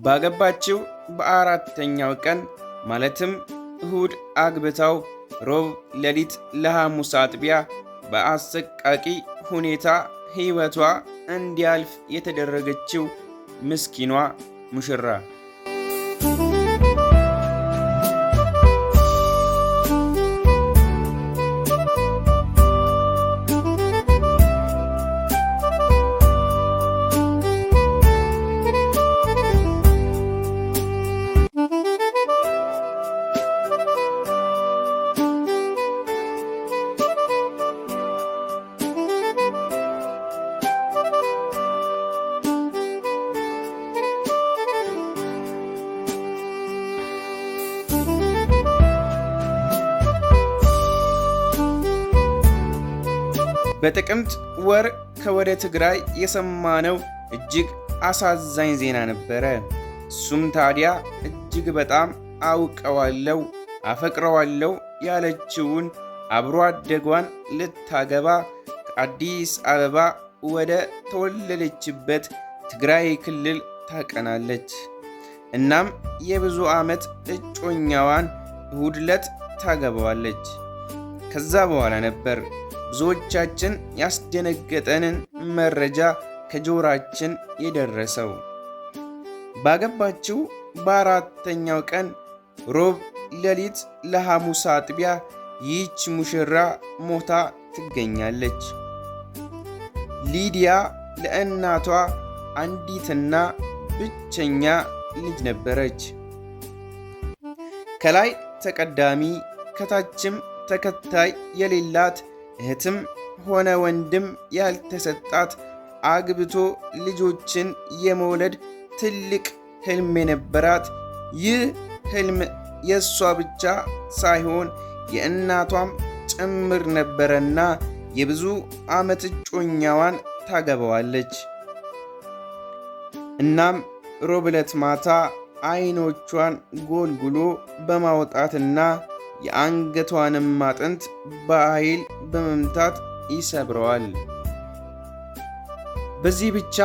ባገባችው በአራተኛው ቀን ማለትም እሁድ አግብታው ሮብ ሌሊት ለሐሙስ አጥቢያ በአሰቃቂ ሁኔታ ሕይወቷ እንዲያልፍ የተደረገችው ምስኪኗ ሙሽራ። በጥቅምት ወር ከወደ ትግራይ የሰማነው እጅግ አሳዛኝ ዜና ነበረ። እሱም ታዲያ እጅግ በጣም አውቀዋለው አፈቅረዋለው ያለችውን አብሮ አደጓን ልታገባ ከአዲስ አበባ ወደ ተወለደችበት ትግራይ ክልል ታቀናለች። እናም የብዙ ዓመት እጮኛዋን እሁድ ዕለት ታገባዋለች። ከዛ በኋላ ነበር ብዙዎቻችን ያስደነገጠንን መረጃ ከጆራችን የደረሰው። ባገባችው በአራተኛው ቀን ሮብ ሌሊት ለሐሙስ አጥቢያ ይህች ሙሽራ ሞታ ትገኛለች። ሊዲያ ለእናቷ አንዲትና ብቸኛ ልጅ ነበረች። ከላይ ተቀዳሚ ከታችም ተከታይ የሌላት፣ እህትም ሆነ ወንድም ያልተሰጣት፣ አግብቶ ልጆችን የመውለድ ትልቅ ህልም የነበራት፣ ይህ ህልም የእሷ ብቻ ሳይሆን የእናቷም ጭምር ነበረና የብዙ ዓመት እጮኛዋን ታገባዋለች። እናም ሮብ ዕለት ማታ አይኖቿን ጎልጉሎ በማውጣትና የአንገቷንም አጥንት በኃይል በመምታት ይሰብረዋል። በዚህ ብቻ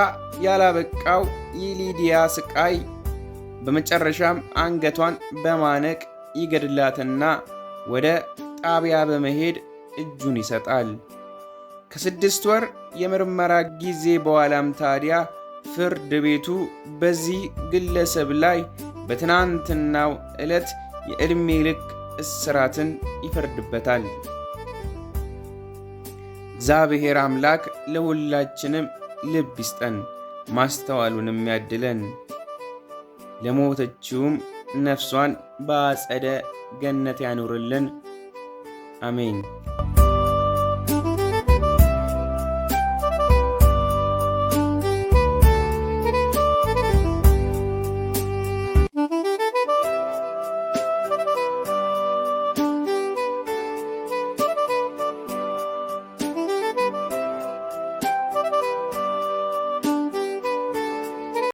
ያላበቃው የሊዲያ ስቃይ በመጨረሻም አንገቷን በማነቅ ይገድላትና ወደ ጣቢያ በመሄድ እጁን ይሰጣል። ከ6 ወር የምርመራ ጊዜ በኋላም ታዲያ ፍርድ ቤቱ በዚህ ግለሰብ ላይ በትናንትናው ዕለት የዕድሜ ልክ እስራትን ይፈርድበታል። እግዚአብሔር አምላክ ለሁላችንም ልብ ይስጠን፣ ማስተዋሉንም ያድለን። ለሞተችውም ነፍሷን በአጸደ ገነት ያኑርልን። አሜን።